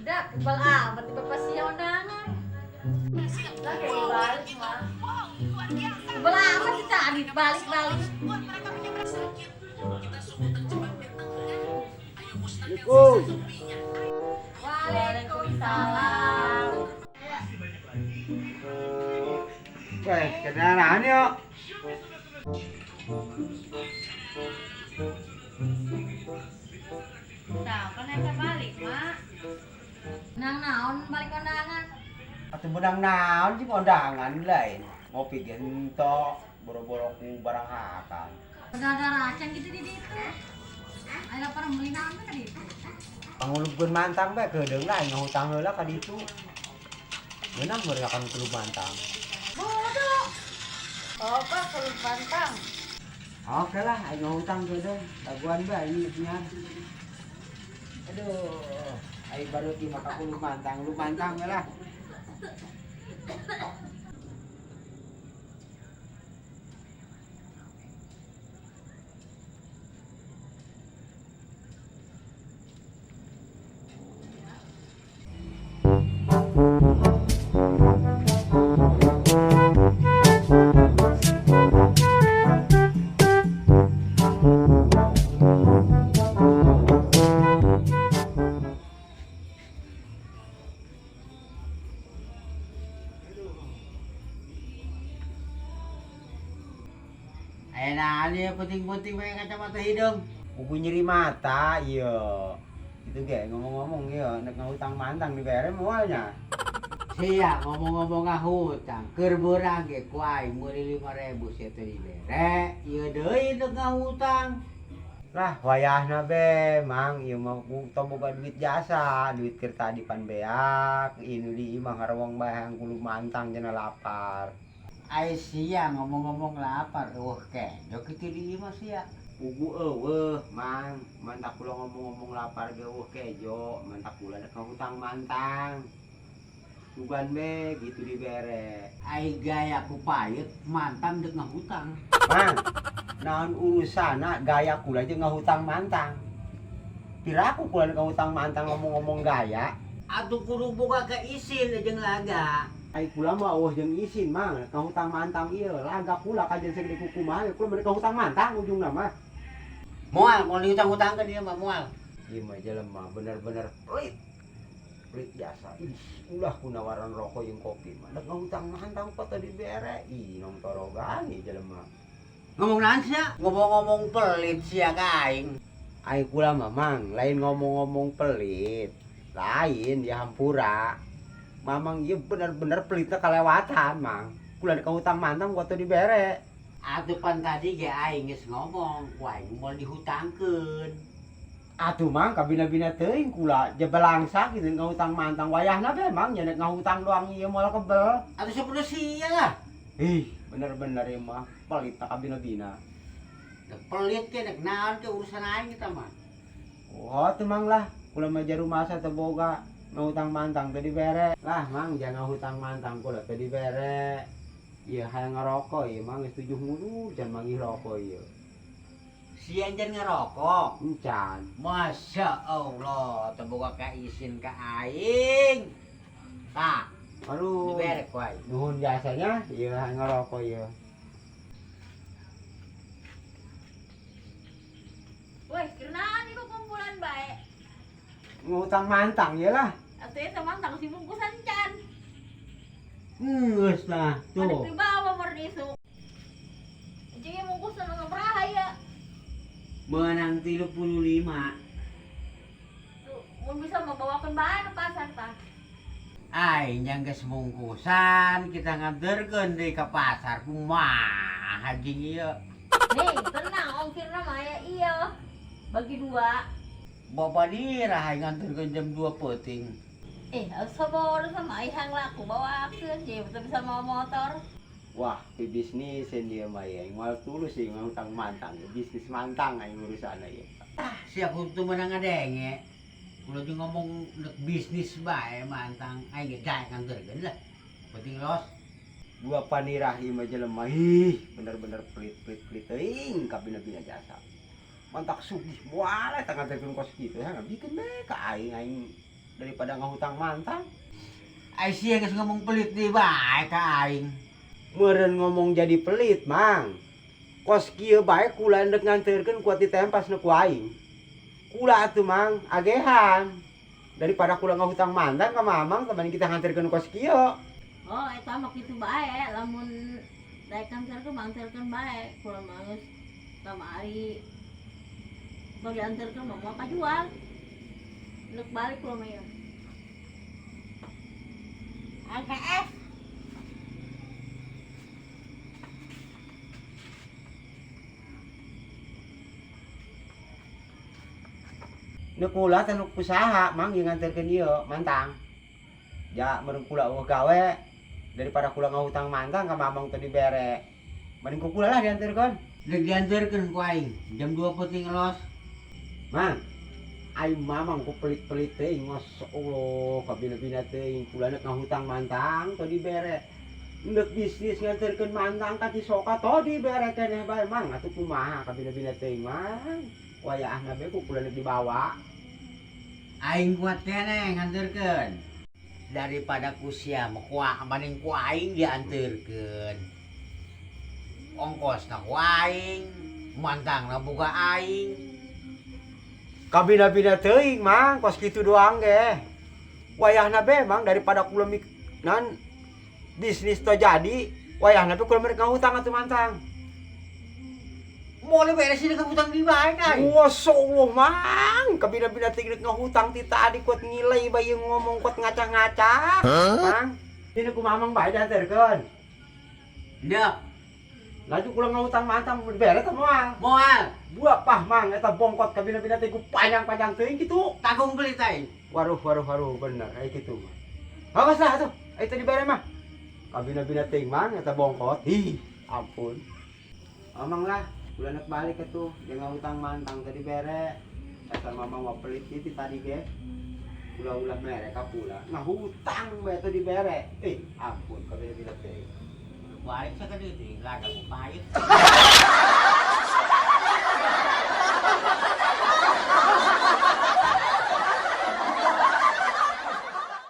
Udah, kebal amat di bapak sia undangan. Lah, kayak balik mah. Kebal amat sih tadi balik-balik. Assalamualaikum. Waalaikumsalam. Weh, kenalan yuk. Nah, kan eta balik, Mak. Nang naon balik kondangan? Atuh benang naon sih kondangan lain. Ngopi gento, boro-boro ku barang hakan. Udah acan gitu di ditu. Ayo lapar meuli naon ka ditu. Pangulubkeun mantang bae keudeung lah ngahutang heula ka ditu. Beunang mereka kan kulub mantang. Bodoh. Apa kulub mantang? Oke lah, aing ngahutang keudeung. Laguan bae aing nya. Aduh, aing baru ti maka kulub mantang, lu mantang lah. Ayo nah, ini penting-penting pakai kacamata hidung. Buku nyeri mata, iya. Itu ge ngomong-ngomong iya, nek ngahutang mantang dibere moalnya. Sia ngomong-ngomong ngahutang, keur beurang ge ku aing meuli 5.000 sia teh dibere, ieu deui deuk ngahutang. Lah wayahna be, Mang, ieu mah tong boga duit jasa, duit keur tadi pan beak, ieu nu di imah ngarowong bae hayang kulub mantang cenah lapar. Ai sia ngomong-ngomong lapar, eueuh kejo kitu di imah sia. Pugu eueuh, Mang, mantak kula ngomong-ngomong lapar ge eueuh kejo, mantak kula nek ngahutang mantang. Sugan be gitu dibere. Ai gaya ku payet mantang deuk ngahutang. Mang, naon urusana gaya kula jeung ngahutang mantang. Piraku kula nek ngahutang mantang ngomong-ngomong gaya. Atuh kudu boga ka isin jeung laga. Ai kula mah eueuh jeung isin, Mang, ngahutang mantang ieu laga kula kajian segede kumaha kula mah ngahutang mantang ujungna mah. Moal, moal dihutang-hutangkeun ieu mah moal. Ieu mah jelema bener-bener pelit. Pelit jasa. Ih, ulah ku nawaran rokok jeung kopi mah. Dek ngahutang mantang kok teu dibere. Ih, nong torogan ieu jelema. Ngomong naon sia? Ngomong-ngomong pelit sia ka aing. Ai kula mah, Mang, lain ngomong-ngomong pelit. Lain ya hampura. Mamang ieu bener-bener pelitna kalewatan, Mang. Kula dek ngahutang mantang kok teu dibere. Atuh pan tadi ge aing geus ngomong, ku aing moal dihutangkeun. Atuh Mang, kabina-bina teuing kula jebelangsa kitu ngahutang mantang wayahna be, Mang, nya nek ngahutang doang ieu moal kebel. Atuh sapodo sia lah. Ih, bener-bener ieu mah pelitna kabina-bina. Dek pelit ke dek naon ke urusan aing kita mah. Oh, tuh Mang lah, kula mah jaru masa teu boga ngahutang mantang teu dibere. Lah, Mang, jangan ngahutang mantang kula teu dibere. Ieu hayang ngarokok ieu Mang geus 7 mulu can manggih rokok ieu. Sia encan ngarokok. Encan. Masya Allah, teu boga ka isin ka aing. Tah, Aduh. dibere ku aing. Nuhun jasanya, ieu hayang ngarokok ieu. Weh, keunaan ieu kumpulan bae. Ngutang mantang ieu lah. Atuh eta mantang si bungkusan can. Geus lah, Tuh. tuh. Dibawa meureun isuk. Jeung ieu bungkusan sabaraha ya? Menang 35. Tuh, mun bisa mah bawakeun bae ke pasar tah. Aing yang geus bungkusan, kita nganterkeun deui ka pasar. Kumaha jeung ieu? Nih, tenang ongkirna mah aya ieu. Bagi dua. Bapak dirah aing nganterkeun jam 2 peuting. Sabar sama aing laku bawakeun je teu bisa mawa motor. Wah, di bisnis dia mah ya, moal tulus sih ngutang mantang, bisnis mantang aing urusanna ieu. Ah, sia kudu menang ngadenge. Kula jeung ngomong nek bisnis bae mantang aing ge daek nganterkeun lah. Penting los. Dua panirah ieu mah jelema, ih, bener-bener pelit-pelit pelit teuing kabina-bina jasa. Mantak sugih moal eta nganterkeun kos kitu, ha bikeun bae ka aing aing Daripada ngahutang mantang. Ai sia geus ngomong pelit deui bae ka aing. Meureun ngomong jadi pelit, Mang. Kos kieu bae kula ndek nganterkeun kuat ditempas nu ku aing. Kula atuh, Mang, agehan. Daripada kula ngahutang mantang ka Mamang, teman kita nganterkeun kos kieu. Oh, eta mah kitu bae, lamun daek anterkeun mah anterkeun bae. Kula mah geus kamari tong dianterkeun mah moal kajual. Ndek balik kula mah ieu. AKS. Nu kula teh nu usaha, Mang, ieu nganterkeun ieu mantang. Ja meureun kula eueuh gawe daripada kula ngahutang mantang ka Mamang teu dibere. Mending ku kula lah dianterkeun. Deuk dianterkeun ku aing jam 2 peuting los. Mang, ai Mamang ku pelit-pelit teuing, masyaallah, kabina-bina teuing kula nek ngahutang mantang teu dibere. Ndek bisnis nganterkeun mantang ka Cisoka teu dibere keneh bae, Mang, atuh kumaha kabina-bina teuing, Mang. Wayaahna bae ku kula nek dibawa. Aing kuat keneh nganterkeun. Daripada ku sia mah kuah mending ku aing dianterkeun. Ongkosna ku aing, mantangna boga aing. Kabina-bina teuing, Mang, kos kitu doang ge. Wayahna be, Mang, daripada kula mik nan bisnis teu jadi, wayahna be kula merek ngahutang atuh mantang. Moal beres sih ngahutang di bae ka aing. Masyaallah, Mang, kabina-bina teuing rek ngahutang ti tadi kuat ngilai bae ngomong kuat ngacah-ngacah. Mang, ini ku Mamang bae dianterkeun. Ndek. Laju kula ngahutang mantang beres teh moal. Moal. Buah pah, Mang, eta bongkot kabina-bina teh ku panjang-panjang teuing kitu. Tanggung pelit aing. Waduh, waduh, waduh, bener kayak gitu mah. Awas lah atuh, ayo tadi bare mah. Kabina-bina teuing, Mang, eta bongkot. Ih, ampun. Amang lah, kula nek balik atuh, jangan hutang mantang tadi bere. Asal Mamang mah pelit kitu tadi ge. Kula ulah mere ka kula. Ngahutang bae teh dibere. Ampun kabina-bina teuing. Balik sakedeung teuing laga ku pahit.